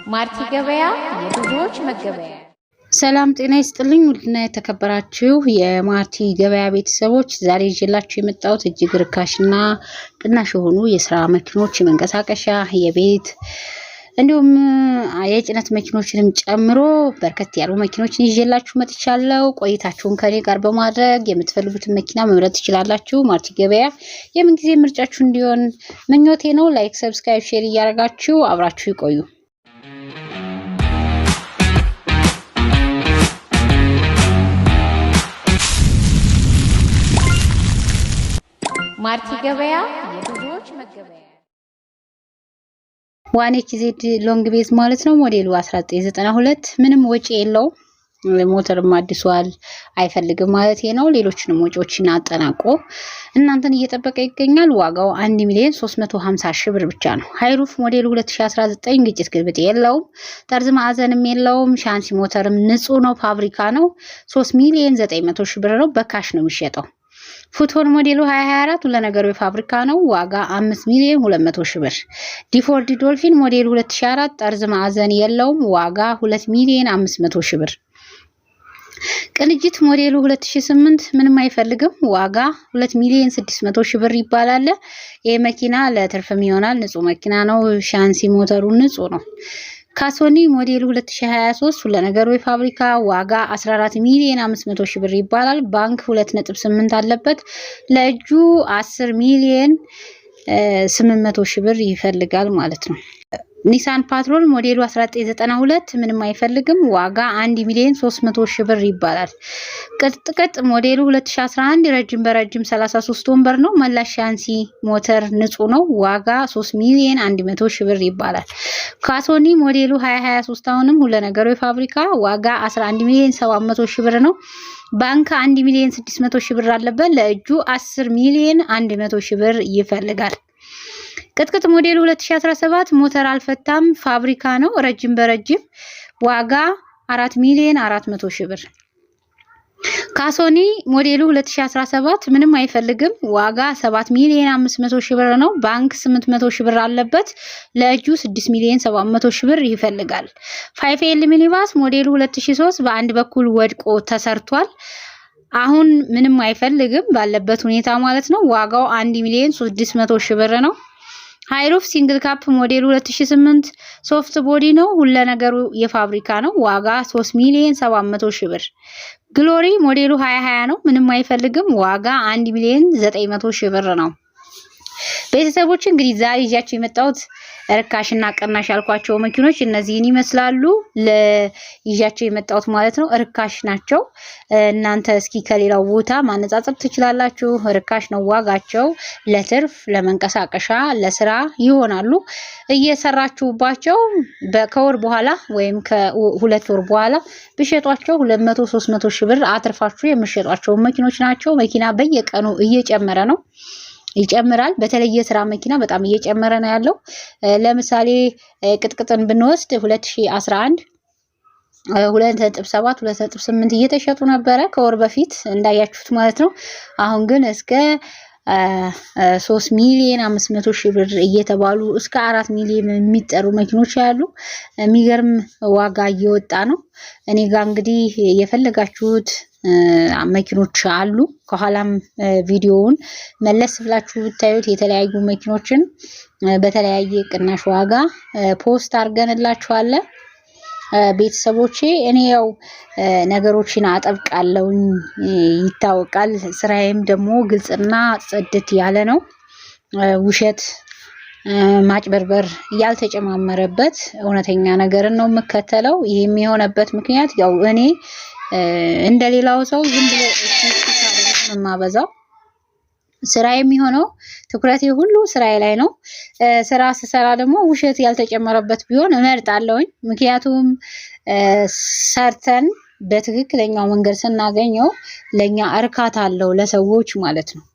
ማርቲ ገበያ የብዙዎች መገበያ። ሰላም ጤና ይስጥልኝ። ውድና የተከበራችሁ የማርቲ ገበያ ቤተሰቦች፣ ዛሬ ይዤላችሁ የመጣሁት እጅግ ርካሽና ቅናሽ የሆኑ የስራ መኪኖች፣ የመንቀሳቀሻ፣ የቤት እንዲሁም የጭነት መኪኖችንም ጨምሮ በርከት ያሉ መኪኖችን ይዤላችሁ መጥቻለሁ። ቆይታችሁን ከኔ ጋር በማድረግ የምትፈልጉትን መኪና መምረጥ ትችላላችሁ። ማርቲ ገበያ የምንጊዜ ምርጫችሁ እንዲሆን ምኞቴ ነው። Like፣ subscribe፣ share እያደረጋችሁ አብራችሁ ይቆዩ። ማርቲ ገበያ የብዙዎች መገበያ። One HZ long base ማለት ነው። ሞዴሉ 1992፣ ምንም ወጪ የለውም። ሞተርም አድሷል፣ አይፈልግም ማለት ነው። ሌሎችንም ወጪዎችን አጠናቆ እናንተን እየጠበቀ ይገኛል። ዋጋው 1 ሚሊዮን 350 ሺህ ብር ብቻ ነው። High roof ሞዴሉ 2019፣ ግጭት ግልብጥ የለውም። ጠርዝ ማዕዘንም የለውም። ሻንሲ ሞተርም ንጹህ ነው። ፋብሪካ ነው። 3 ሚሊዮን 900 ሺህ ብር ነው። በ cash ነው የሚሸጠው። ፉቶን ሞዴሉ 2024፣ ሁለነገሩ የፋብሪካ ነው። ዋጋ 5 ሚሊዮን 200 ሺህ ብር። D4D ዶልፊን ሞዴሉ 2004፣ ጠርዝ ማዕዘን የለውም። ዋጋ 2 ሚሊዮን 500 ሺህ ብር። ቅንጅት ሞዴሉ 2008፣ ምንም አይፈልግም። ዋጋ 2 ሚሊዮን 600 ሺህ ብር ይባላል። ይህ መኪና ለትርፍም ይሆናል። ንጹህ መኪና ነው። ሻንሲ ሞተሩ ንጹህ ነው። ካሶኒ ሞዴሉ 2023፣ ሁለነገሩ የፋብሪካ፣ ዋጋ 14 ሚሊዮን 500 ሺህ ብር ይባላል። ባንክ 2.8 አለበት። ለእጁ 10 ሚሊዮን 800 ሺህ ብር ይፈልጋል ማለት ነው። ኒሳን ፓትሮል ሞዴሉ 1992፣ ምንም አይፈልግም። ዋጋ 1 ሚሊዮን 300 ሺህ ብር ይባላል። ቅጥቅጥ ሞዴሉ 2011፣ ረጅም በረጅም 33 ወንበር ነው። መላሽ ሻንሲ ሞተር ንጹህ ነው። ዋጋ 3 ሚሊዮን 100 ሺህ ብር ይባላል። ካሶኒ ሞዴሉ 2023፣ አሁንም ሁለ ነገሩ የፋብሪካ፣ ዋጋ 11 ሚሊዮን 700 ሺህ ብር ነው። ባንክ 1 ሚሊዮን 600 ሺህ ብር አለበት። ለእጁ 10 ሚሊዮን 100 ሺህ ብር ይፈልጋል። ቅጥቅጥ ሞዴሉ 2017፣ ሞተር አልፈታም፣ ፋብሪካ ነው። ረጅም በረጅም፣ ዋጋ 4 ሚሊዮን 400 ሺህ ብር። ካሶኒ ሞዴሉ 2017፣ ምንም አይፈልግም። ዋጋ 7 ሚሊዮን 500 ሺህ ብር ነው። ባንክ 800 ሺህ ብር አለበት። ለእጁ 6 ሚሊዮን 700 ሺህ ብር ይፈልጋል። 5L ሚኒባስ ሞዴሉ 2003፣ በአንድ በኩል ወድቆ ተሰርቷል። አሁን ምንም አይፈልግም ባለበት ሁኔታ ማለት ነው። ዋጋው 1 ሚሊዮን 600 ሺህ ብር ነው። High roof single cab ሞዴሉ 2008፣ soft body ነው። ሁለ ነገሩ የፋብሪካ ነው። ዋጋ 3 ሚሊዮን 700 ሺህ ብር። ግሎሪ ሞዴሉ 2020 ነው። ምንም አይፈልግም። ዋጋ 1 ሚሊዮን 900 ሺህ ብር ነው። ቤተሰቦች፣ እንግዲህ ዛሬ ይዣቸው የመጣሁት ርካሽና ቅናሽ ያልኳቸው መኪኖች እነዚህን ይመስላሉ። ይዣቸው የመጣሁት ማለት ነው፣ ርካሽ ናቸው። እናንተ እስኪ ከሌላው ቦታ ማነጻጸር ትችላላችሁ። ርካሽ ነው ዋጋቸው። ለትርፍ፣ ለመንቀሳቀሻ፣ ለስራ ይሆናሉ። እየሰራችሁባቸው ከወር በኋላ ወይም ከ2 ወር በኋላ ብሸጧቸው 200 300 ሺህ ብር አትርፋችሁ የምሸጧቸው መኪኖች ናቸው። መኪና በየቀኑ እየጨመረ ነው፣ ይጨምራል። በተለይ የስራ መኪና በጣም እየጨመረ ነው ያለው። ለምሳሌ ቅጥቅጥን ብንወስድ 2011 2.7፣ 2.8 እየተሸጡ ነበረ ከወር በፊት እንዳያችሁት ማለት ነው። አሁን ግን እስከ 3 ሚሊዮን 500 ሺህ ብር እየተባሉ እስከ 4 ሚሊዮን የሚጠሩ መኪኖች ያሉ፣ የሚገርም ዋጋ እየወጣ ነው። እኔ ጋር እንግዲህ የፈለጋችሁት መኪኖች አሉ። ከኋላም ቪዲዮውን መለስ ብላችሁ ብታዩት የተለያዩ መኪኖችን በተለያየ ቅናሽ ዋጋ post አድርገንላችኋለን። ቤተሰቦቼ፣ እኔ ያው ነገሮችን አጠብቃለሁኝ፣ ይታወቃል። ስራዬም ደግሞ ግልጽና ጽድት ያለ ነው። ውሸት፣ ማጭበርበር ያልተጨማመረበት እውነተኛ ነገርን ነው የምከተለው። ይህም የሆነበት ምክንያት ያው እኔ እንደሌላው ሰው ዝም ብሎ የማበዛው፣ ስራ የሚሆነው ትኩረቴ ሁሉ ስራዬ ላይ ነው። ስራ ስሰራ ደግሞ ውሸት ያልተጨመረበት ቢሆን እመርጣለሁኝ። ምክንያቱም ሰርተን በትክክለኛው መንገድ ስናገኘው ለእኛ እርካታ አለው፣ ለሰዎች ማለት ነው።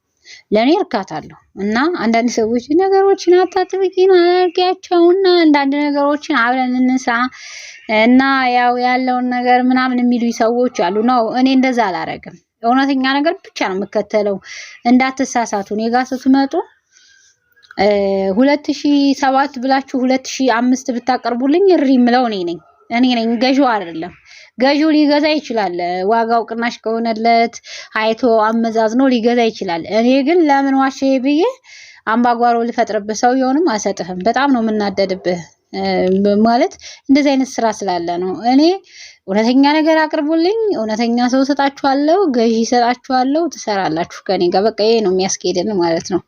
ለእኔ እርካታ አለው። እና አንዳንድ ሰዎች ነገሮችን አታጥብቂን አድርጊያቸውና አንዳንድ ነገሮችን አብረን እንስራ እና ያው ያለውን ነገር ምናምን የሚሉ ሰዎች አሉ። ነው፣ እኔ እንደዛ አላረግም። እውነተኛ ነገር ብቻ ነው የምከተለው። እንዳትሳሳቱ። እኔ ጋር ስትመጡ 2007 ብላችሁ 2005 ብታቀርቡልኝ እሪ የምለው እኔ ነኝ፣ እኔ ነኝ፣ ገዢው አይደለም። ገዢው ሊገዛ ይችላል፣ ዋጋው ቅናሽ ከሆነለት አይቶ አመዛዝኖ ሊገዛ ይችላል። እኔ ግን ለምን ዋሸ ብዬ አምባጓሮ ልፈጥርብህ፣ ሰውየውንም አልሰጥህም። በጣም ነው የምናደድብህ። ማለት እንደዚህ አይነት ስራ ስላለ ነው። እኔ እውነተኛ ነገር አቅርቡልኝ፣ እውነተኛ ሰው እሰጣችኋለሁ፣ ገዢ እሰጣችኋለሁ፣ ትሰራላችሁ ከኔ ጋር። በቃ ይሄ ነው የሚያስኬድን ማለት ነው።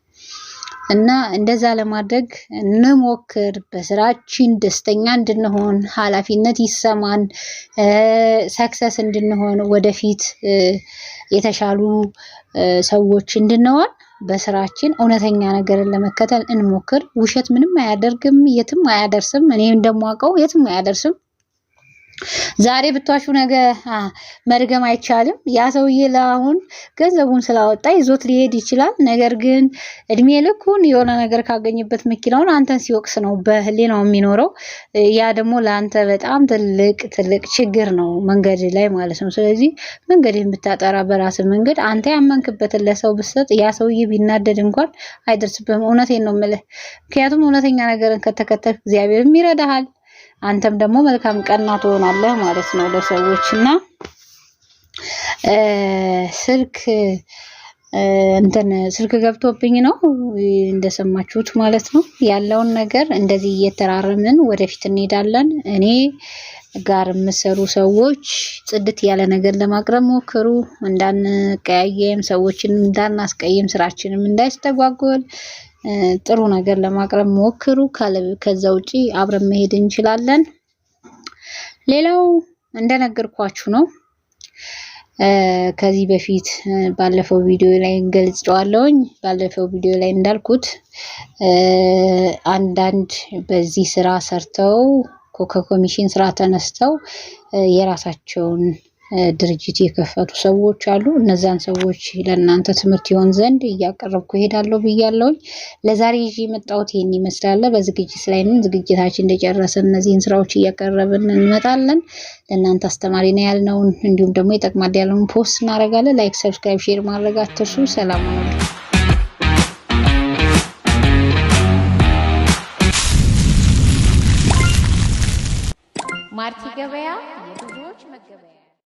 እና እንደዛ ለማድረግ እንሞክር። በስራችን ደስተኛ እንድንሆን፣ ኃላፊነት ይሰማን፣ success እንድንሆን፣ ወደፊት የተሻሉ ሰዎች እንድንሆን በስራችን እውነተኛ ነገርን ለመከተል እንሞክር። ውሸት ምንም አያደርግም፣ የትም አያደርስም። እኔ እንደማውቀው የትም አያደርስም። ዛሬ ብትዋሹ ነገ መድገም አይቻልም። ያ ሰውዬ ለአሁን ገንዘቡን ስላወጣ ይዞት ሊሄድ ይችላል። ነገር ግን እድሜ ልኩን የሆነ ነገር ካገኘበት መኪናውን አንተን ሲወቅስ ነው በህሊናው የሚኖረው። ያ ደግሞ ለአንተ በጣም ትልቅ ትልቅ ችግር ነው መንገድ ላይ ማለት ነው። ስለዚህ መንገድህን ብታጠራ በራስህ መንገድ አንተ ያመንክበትን ለሰው ብትሰጥ ያ ሰውዬ ቢናደድ እንኳን አይደርስብህም። እውነቴን ነው የምልህ። ምክንያቱም እውነተኛ ነገርን ከተከተልክ እግዚአብሔርም ይረዳሃል። አንተም ደግሞ መልካም ቀና ትሆናለህ ማለት ነው ለሰዎች። እና ስልክ እንትን ስልክ ገብቶብኝ ነው እንደሰማችሁት ማለት ነው። ያለውን ነገር እንደዚህ እየተራረምን ወደፊት እንሄዳለን። እኔ ጋር የምሰሩ ሰዎች ጽድት ያለ ነገር ለማቅረብ ሞክሩ። እንዳንቀያየም፣ ሰዎችን እንዳናስቀይም፣ ስራችንም እንዳይስተጓጎል ጥሩ ነገር ለማቅረብ ሞክሩ። ከዛ ውጪ አብረን መሄድ እንችላለን። ሌላው እንደነገርኳችሁ ነው። ከዚህ በፊት ባለፈው ቪዲዮ ላይ ገልጬዋለሁኝ። ባለፈው ቪዲዮ ላይ እንዳልኩት አንዳንድ በዚህ ስራ ሰርተው ከኮሚሽን ስራ ተነስተው የራሳቸውን ድርጅት የከፈቱ ሰዎች አሉ። እነዛን ሰዎች ለእናንተ ትምህርት ይሆን ዘንድ እያቀረብኩ እሄዳለሁ ብያለሁኝ። ለዛሬ ይዤ የመጣሁት ይሄን ይመስላል። በዝግጅት ላይ ነን። ዝግጅታችን እንደጨረሰን እነዚህን ስራዎች እያቀረብን እንመጣለን። ለእናንተ አስተማሪ ነው ያልነውን እንዲሁም ደግሞ ይጠቅማል ያልነውን post እናደርጋለን። Like፣ subscribe፣ share ማድረግ አትርሱ። ሰላም ሁኑልኝ። ማርቲ ገበያ የብዙዎች መገበያ።